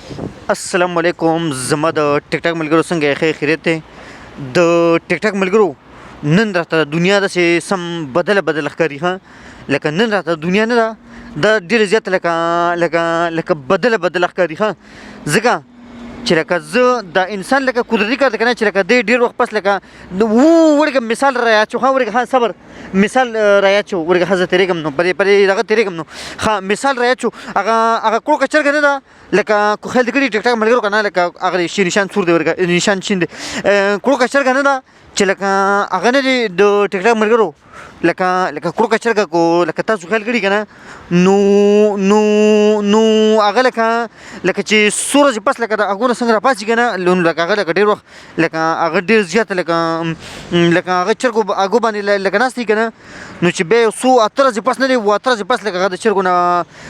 السلام علیکم زما د ټیک ټاک ملګرو، څنګه یې؟ ښه خیریت دی؟ د ټیک ټاک ملګرو، نن راته دنیا داسې سم بدله بدله ښکاري. ښه، لکه نن راته دنیا نه ده، دا ډېره زیاته لکه لکه لکه بدله بدله ښکاري. ښه، ځکه چې لکه زه دا انسان لکه قدرتي کار دی که نه، چې لکه دی ډېر وخت پس لکه ورګه مثال را یاد شو. ښه ورګه، ښه صبر، مثال را یاد شو. ورګه ښه، زه تېرېږم نو پرې دغه تېرېږم نو. ښه، مثال را یاد شو. هغه کوکه چرګه نه ده، لکه کو خیال دې کړي ټیک ټاک ملګرو که نه؟ لکه هغه شي نشان سور دی، ورګه نشان شین دی. کوکه چرګه نه ده چې لکه هغه نه دی. د ټیک ټاک ملګرو، لکه کړوکه چرګه کو لکه تاسو خیال کړي که نه؟ نو هغه لکه چې څو ورځې پس لکه د هغو نه څنګه راپاڅي که نه، نو لکه هغه لکه ډېر وخت لکه هغه ډېر زیات لکه هغه چرګو هغو باندې لکه ناست وي که نه. نو چې بیا یو څو 8 ورځې پس نه دی، 8 ورځې پس لکه هغه د چرګو نه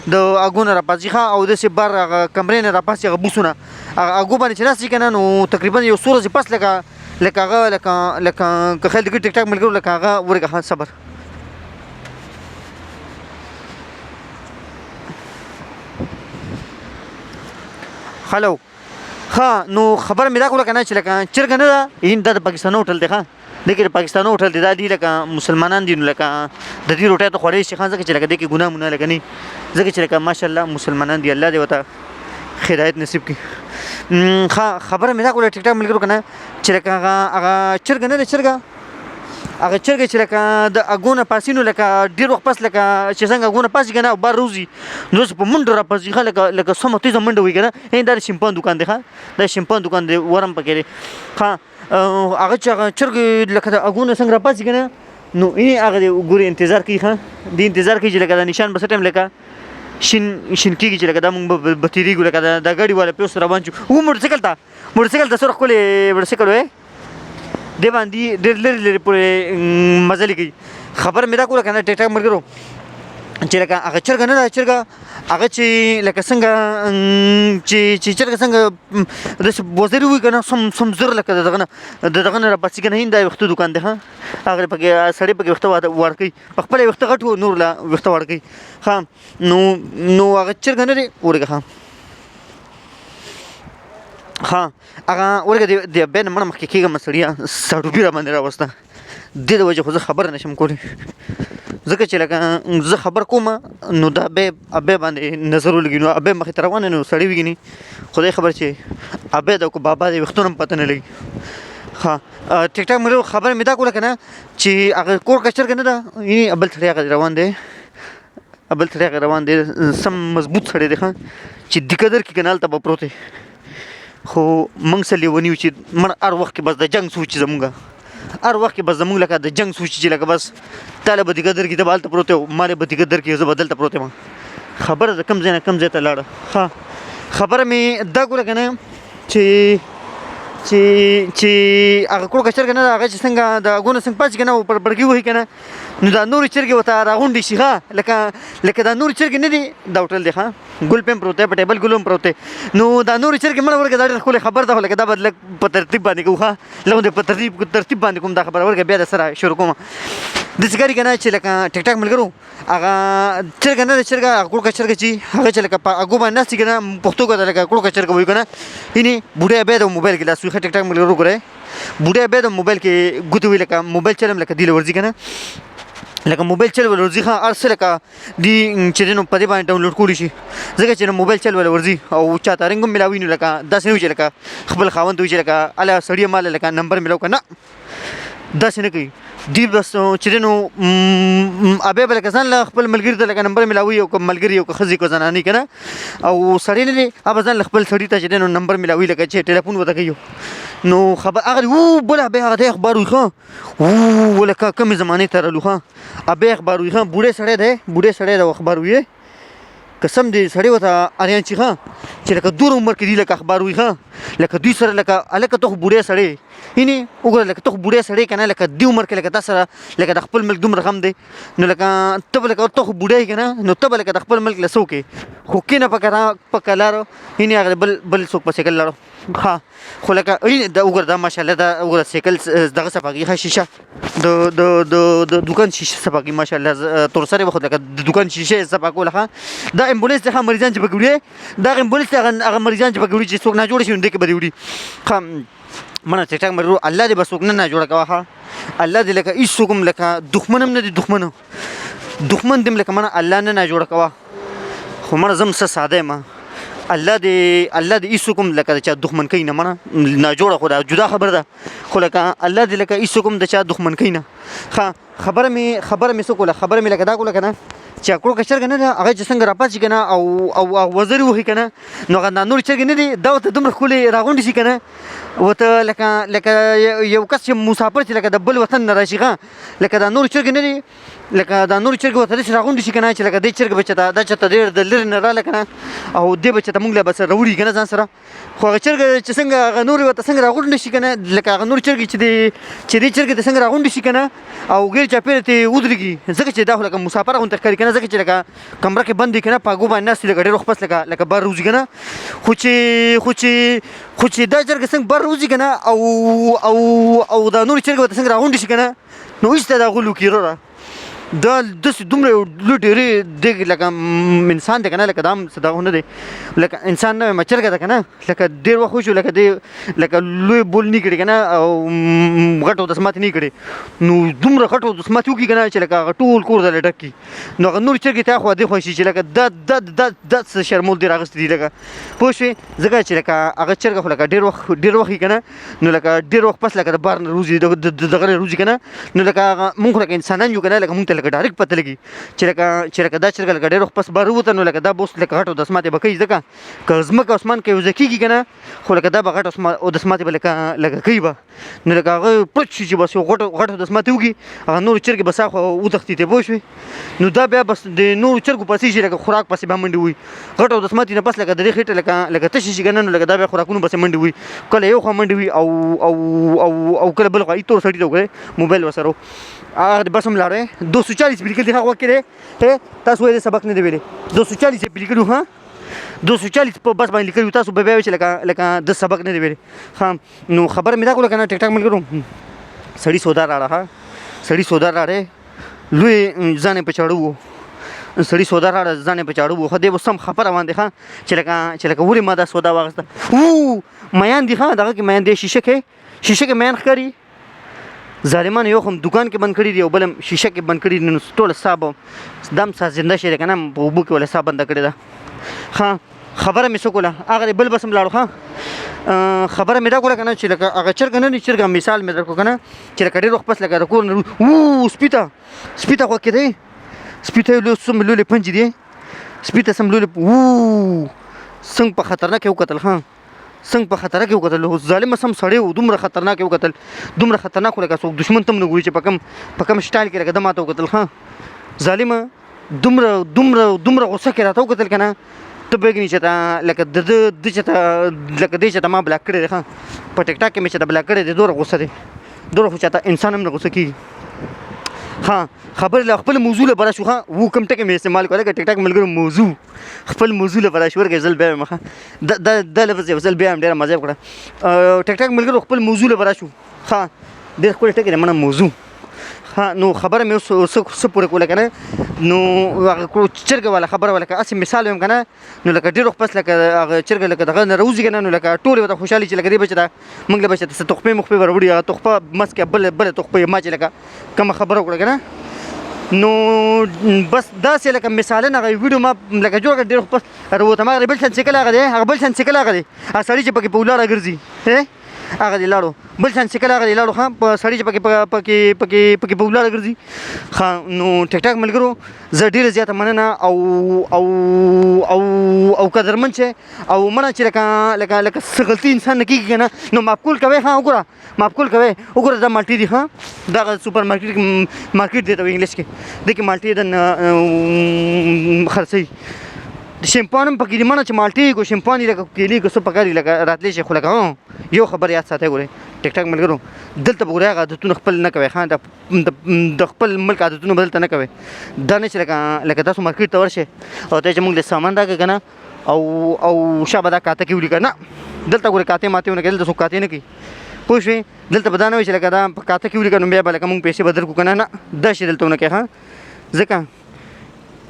د هغو نه راپاڅي. ښه، او داسې بار هغه کمرې نه راپاڅي، هغه بوسونه هغه هغو باندې چې ناست وي که نه، نو تقریبا یو څو ورځې پس لکه هغه لکه که خیال دې کړي ټیک ټاک ملګرو، لکه هغه ورګه. ښه صبر. هلو، ښه، نو خبره مې دا کوله که نه چې لکه چرګه نه ده. هند دا د پاکستان هوټل دی. ښه، دې کې د پاکستان هوټل دی. دا دی لکه مسلمانان دي، نو لکه د دې روټۍ ته خوړی شي. ښه، ځکه چې لکه دې کې ګناه مونه لکه نه، ځکه چې لکه ماشاءالله مسلمانان دي، الله دې ورته هدایت نصیب کړي. ښه، خبره مې دا کوله ټیک ټاک ملګرو که نه چې لکه هغه چرګه نه ده، چرګه هغه چرګه چې لکه د اګو نه پاسي، نو لکه ډېر وخت پس لکه چې څنګه اګو نه پاسي که نه او بار روزي، نو داسې په منډه راپاڅي. ښه، لکه سمه تېزه منډه وهي که نه. دا د شیمپان دوکان دی. ښه، دا شیمپان دوکان دی، ورم پکې دی. ښه، هغه چې هغه چرګې لکه د اګو نه څنګه راپاڅي که نه، نو اینې هغه دی ګوري، انتظار کوي. ښه، دی انتظار کوي چې لکه دا نشان به څه ټایم لکه شین شین کېږي، چې لکه دا مونږ به تېرېږو، لکه دا ګاډي والا پې اوس روان شو. و موټرسایکل ته، موټرسایکل ته څومره ښکلی موټرسایکل وی دی، باندې ډېر لرې لرې پورې مزلې کوي. خبره مې دا کوله که نه ټیک ټاک ملګرو چې لکه هغه چرګه نه ده، چرګه هغه چې لکه څنګه چې چرګه څنګه داسې وزرې وي که نه، سم سم زر لکه د دغه نه راپاڅي که نه. هند دا ویښته دوکان دی. ښه، هغه پکې سړی پکې ویښته واړه کوي، په خپله ویښته غټ و، نور لا ویښته واړه کوي. ښه، نو هغه چرګه نه دی ورګه. ښه ښه، هغه ورګه د بیا نه مړه مخکې کېږم. سړیه، ساړوبي را باندې راوسته، دې د وجې خو زه خبره نشم کولی، ځکه چې لکه زه خبر کوم نو دا ابې ابې باندې نظر ولګي، نو ابې مخې ته روانه، نو سړی وګیني، خدای خبر چې ابې د کو بابا دی، وختونه هم پته نه لګي. ښه ټیک ټاک مې خبره مې دا کوله که نه چې هغه کور که چرګه نه ده. یعنې بل سړی هغه روان دی، بل سړی هغه روان دی، سم مضبوط سړی دی. ښه، چې د قدر کې کنال ته به پروت دی، خو موږ څه لیوني یو چې مړ هر وخت کې بس د جنګ سوچ زمونږ، هر وخت کې بس زمونږ لکه د جنګ سوچ چې لکه بس تاله به دې قدر کې ته به هلته پروت یې، ماله به دې قدر کې زه به دلته پروت یم. خبره د کوم ځای نه کوم ځای ته لاړه. ښه، خبره مې دا کوله که نه چې هغه کوکه چرګه نه ده، هغه چې څنګه د هغو نه څنګه پاڅي که نه او پر بړګي وهي که نه، نو دا نورې چرګې ورته راغونډې شي. ښه، لکه دا نورې چرګې نه دي، دا هوټل دی. ښه، ګل پم پروت دی، په ټیبل ګل هم پروت دی. نو دا نورې چرګې مړه ورګه، دا ډېره ښکلې خبر ده، خو لکه دا به لږ په ترتیب باندې کوو. ښه، لږ په ترتیب باندې کوم دا خبره. ورګه بیا د سره شروع کوم. داسې ښکاري که نه چې لکه ټیک ټاک ملګرو، هغه چرګه نه ده، چرګه هغه کوکه چرګه چې هغه چې لکه په هغو باندې ناست که نه، پښتو کې لکه کوکه چرګه وایي که نه. یعنې بوډۍ بیا د موبایل کې لاس وي. ښه ټیک ټاک ملګرو ګورئ، بوډۍ بیا د موبایل کې ګوتې وي، لکه موبایل چلم لکه دی له ورځي که نه، لکه موبایل چل ول ورځي. ښه، هر څه لکه دی چې دی نو په دې باندې ډاونلوډ کولی شي، ځکه چې نو موبایل چل ول ورځي او چاته رنګ هم ملاوي. نو لکه داسې نه وي چې لکه خپل خاوند وي چې لکه اله سړیه ماله لکه نمبر ملاو که نه، داسې نه کوي دی. بس چې دی نو ابې به لکه ځان له خپل ملګري ته لکه نمبر ملاوي، او که ملګري او که ښځې که زنانې که نه، او سړی نه دی، هغه ځان له خپل سړي ته چې دی نو نمبر ملاوي، لکه چې ټلیفون ورته کوي. نو خبر هغه وو بله بیا هغه دی اخبار وي. ښه، ولکه کومې زمانې ته رالو. ښه، ابې اخبار وي. ښه، بوډۍ سړی دی، بوډۍ سړی دی، اخبار وي. قسم دی سړی ورته اریان چې ښه چې لکه دور عمر کې دی لکه اخبار وي. ښه، لکه دوی سره لکه هلکه ته خو بوډۍ سړی، یعنې وګوره لکه ته خو بوډۍ سړی که نه، لکه دې عمر کې لکه تا سره لکه د خپل ملک دومره غم دی، نو لکه ته به لکه ته خو بوډۍ که نه، نو ته به لکه د خپل ملک له څه وکړې؟ خو کینه په کلارو هینې هغه بل بل څوک په سایکل لاړو. ها خو لکه دا وګوره، دا ماشاءالله دا وګوره سایکل دغه صفا کوي. ښه شیشه د د د د دکان شیشه صفا کوي ماشاءالله. تور سره وخت لکه د دکان شیشه صفا کوله. ښه دا امبولانس دی، ښه مریضان چې پکې وړي، دا امبولانس دی، هغه مریضان چې پکې وړي چې څوک ناجوړ شي نو دې کې به دې وړي. ښه منه ټیک ټاک مرو، الله دې به څوک نه ناجوړه کوه. ښه الله دې لکه هیڅوک هم لکه دښمن هم نه دی، دښمن دې هم لکه منه الله نه ناجوړه کوه. خو مړه زه هم څه ساده یم. الله دې هیڅوک هم لکه د چا دښمن کوي نه. مړه ناجوړه خو دا جدا خبره ده، خو لکه الله دې لکه هیڅوک هم د چا دښمن کوي نه. ښه خبره مې څه کوله؟ خبره مې لکه دا کوله که نه چې اکړو که چرګه نه ده، هغه چې څنګه راپاڅي که نه او وزرې وهي که نه، نو هغه دا نورې چرګې نه دي، دا ورته دومره ښکلې راغونډې شي که نه، ورته لکه یو کس چې مسافر چې لکه د بل وطن نه راشي، ښه لکه دا نورې چرګې نه دي، لکه دا نور چرګ ورته داسې راغونډې شي که نه چې لکه دې چرګ به چېرته دا چېرته ډېر د لرې نه راله که نه او دې به چېرته مونږ له به څه راوړي که نه ځان سره. خو هغه چرګ چې څنګه هغه نورې ورته څنګه راغونډې شي که نه، لکه هغه نور چرګې چې دې چرګې ته څنګه راغونډې شي که نه او غیر چاپېره ترې ودرېږي، ځکه چې دا خو لکه مسافر غوندې ښکاري که نه، ځکه چې لکه کمره کې بند دی که نه، په هګو باندې ناست دی، لکه ډېر وخت پس لکه بهر وځي که نه. خو چې دا چرګه څنګه بهر وځي که نه او دا نور چرګې ورته څنګه راغونډې شي که نه، نو هېڅ ته دا غول وکړي وروره. دا داسې دومره یو لوی ډېرې دی لکه انسان دی که نه، لکه دا هم څه دغه نه دی، لکه انسان نه وایم چرګه ده که نه، لکه ډېر وخت وشو لکه دی لکه لوی بول نه کړي که نه او غټ اودس ماتې نه کړي، نو دومره غټ اودس ماتې وکړي که نه چې لکه هغه ټول کور دله ډک کړي. نو هغه نور چرګې ته خوا دې خوا شي چې لکه دا دا دا دا څه شرمول دې راغستې دي لکه پوه شوې، ځکه چې لکه هغه چرګه خو لکه ډېر وخت ډېر وخت که نه، نو لکه ډېر وخت پس لکه د بار نه روزي د دغه نه روزي که نه، نو لکه هغه مونږ خو لکه انسانان یو که نه، لکه مونږ ته لکه ډایرکټ پته لګي چې لکه دا چرګه لکه ډېر وخت پس بار ووته، نو لکه دا به اوس لکه غټ اودس ماتې به کوي، ځکه که ځمکه اسمان کې یو ځای کېږي که نه، خو لکه دا به غټ اودس ماتې به لکه کوي به، نو لکه هغه پړچ شي چې بس یو غټ غټ اودس ماتې وکړي، هغه نور چرګې به سا خو وتښتي ته پوه شوې. نو دا بیا بس د نورو چرګو پسې شي، لکه خوراک پسې به منډې وهي. غټ اودس ماتي نه پس لکه د دې خېټه لکه تشې شي که نه، نو لکه دا بیا خوراکونو پسې منډې وهي، کله یو خوا منډې وهي او کله بل خوا. ای تور سړي ته وګورئ، موبایل ورسره و، هغه د بس هم لاړی. 240 پې لیکل دي، هغه وخت کې دی تاسو وایئ سبق نه دی ویلی. 240 یې پې لیکلي، ها 240 په بس باندې لیکلي، تاسو به بیا وایئ چې لکه د سبق نه دی ویلی. ښه نو خبره مې دا کوله که نه ټیک ټاک ملګرو، سړي سودا راړه، ښه سړي سودا راړی، لوی ځان یې په چاړه وو، سړي سودا راړه، ځان یې په چاړه وو. خو دی به سم خفه روان دی، ښه چې لکه ولې ما دا سودا واخیسته. وو میان دي، ښه دغه کې میان دی، شیشه کې میان ښکاري. ظالمانو یو خو هم دوکان کې بند کړي دي او بل هم شیشه کې بند کړي دي، نو ټوله ساه به دم ساه زنده شي که نه، په اوبو کې ولې ساه بنده کړې ده. ښه خبره مې څه کوله؟ هغه دی بل بس هم لاړو. ښه خبره مې دا کوله که نه چې لکه هغه چرګه نه دی، چرګه مثال مې درکړو که نه چې لکه ډېر وخت پس لکه د کور نه وو سپي ته غوږ کې دی، سپي ته یې لوی څومره لوی پنجې دي، سپي ته سم لوی وو څنګه په خطرناک یې وکتل. ښه څنګه په خطر کې وکتل ظالم سم سړی و، دومره خطرناک یې وکتل، دومره خطرناک لکه څوک دښمن ته هم نه ګوري چې په کم سټایل کې لکه ده ماته وکتل. ښه ظالمه دومره دومره دومره غوسه کې راته وکتل که نه، ته به چې ته لکه د ده د چې ته لکه دې چې ته ما بلاک کړی دی. ښه په ټیک ټاک کې مې چې ته بلاک کړی دی، دومره غوسه دی، دومره خو چاته انسان هم نه غوسه کېږي. ښه خبرې له خپل موضوع له بره شو. ښه وو کوم ټکی مې استعمال کړ لکه ټیک ټاک ملګرو موضوع خپل موضوع له بره شو، ورکه ځل بیا مخه دا دا لفظ یو ځل بیا هم ډېره مزه وکړه. ټیک ټاک ملګرو خپل موضوع له بره شو. ښه ډېر ښکلی ټکی دی منه موضوع. ښه نو خبره مې اوس څه پورې کوله که نه، نو هغه چرګه والا خبره وه، لکه هسې مثال وایم که نه، نو لکه ډېر وخت پس لکه هغه چرګه لکه دغه نه راوځي که نه، نو لکه ټولې ورته خوشحالي چې لکه دې به چې دا موږ له به چې څه تخپې مخپې به راوړي، هغه تخپه مسکه بله بله تخپه ما چې لکه کومه خبره وکړه که نه، نو بس داسې لکه مثالن هغه ویډیو ما لکه جوړ کړ. ډېر وخت پس راووتم، هغه بل شان سیکل هغه دی، هغه بل شان سیکل هغه دی، هغه سړی چې پکې په ولاړه ګرځي هغه دی لاړو، بل شان سیکل هغه دی لاړو. ښه په سړی چې پکې په ولاړه ګرځي. ښه نو ټیک ټاک ملګرو زه ډېره زیاته مننه او او او او قدرمن چې او منه چې لکه څه غلطي انسان نه کېږي که نه، نو معاف کول کوئ. ښه وګوره معاف کول کوئ، وګوره دا مالټې دي. ښه دغه سوپر مارکیټ مارکیټ دی ته انګلیش کې، دې کې مالټې د خرڅوي. د شیمپان هم پکې دي، منه چې مالټې کو شیمپان دي، لکه کیلې کو څه پکار دي، لکه راتلی شي. خو لکه یو خبر یاد ساتئ ګورئ ټیک ټاک ملګرو، دلته به ګورئ هغه عادتونه خپل نه کوئ ښه، د خپل ملک عادتونه به دلته نه کوئ. دا نه چې لکه تاسو مارکیټ ته ورشئ او ته چې موږ له سامان راکړئ که نه، او شابه دا کاته کې ولیکه نه، دلته ګورئ کاتې ماتې ونه کوي، دلته څوک کاتې نه کوي، پوه شوې؟ دلته به دا نه وي چې لکه دا په کاته کې ولیکه نو بیا به لکه موږ پیسې به درکړو که نه، نه دا شی دلته ونه کوي ښه، ځکه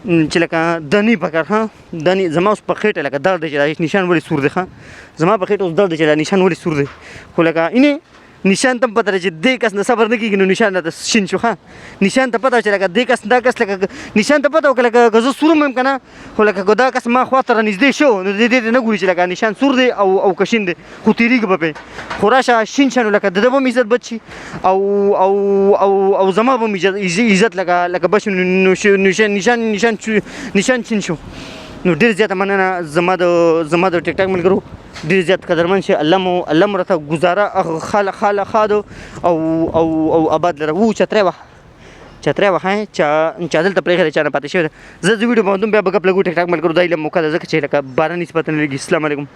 چې لکه دنی پکار ښه، دنی زما اوس په خېټه لکه درد دی چې دا نشان ولې سور دی ښه، زما په خېټه اوس درد دی چې دا نشان ولې سور دی. خو لکه اینې نشان ته هم پته ده چې دې کس نه صبر نه کېږي نو نشان راته شین شو ښه، نشان ته پته چې لکه دې کس دا کس لکه نشان ته پته وکړه لکه که زه سور هم یم که نه، خو لکه که دا کس ما خوا ته رانږدې شو نو دې دې نه ګوري چې لکه نشان سور دی او که شین دی، خو تېرېږي به پرې. خو راشه شین شه نو لکه د ده به هم عزت بچ شي او او او او زما به هم عزت لکه بچ شي، نو نشان نشان نشان شین شو. نو ډېر زیاته مننه زما د ټیک ټاک ملګرو، ډېر زیات قدرمن شي، الله مو راته ګزاره خاله خاله خادو او او او آباد لره. وو چتری وه، چتری وه، چا دلته پرېښی دی، چا نه پاتې شوی دی. زه د ویډیو بندوم، بیا به ګپ لګو ټیک ټاک ملګرو. دا هیله موقع ده ځکه چې لکه باران هېڅ پته نه لګي. السلام علیکم.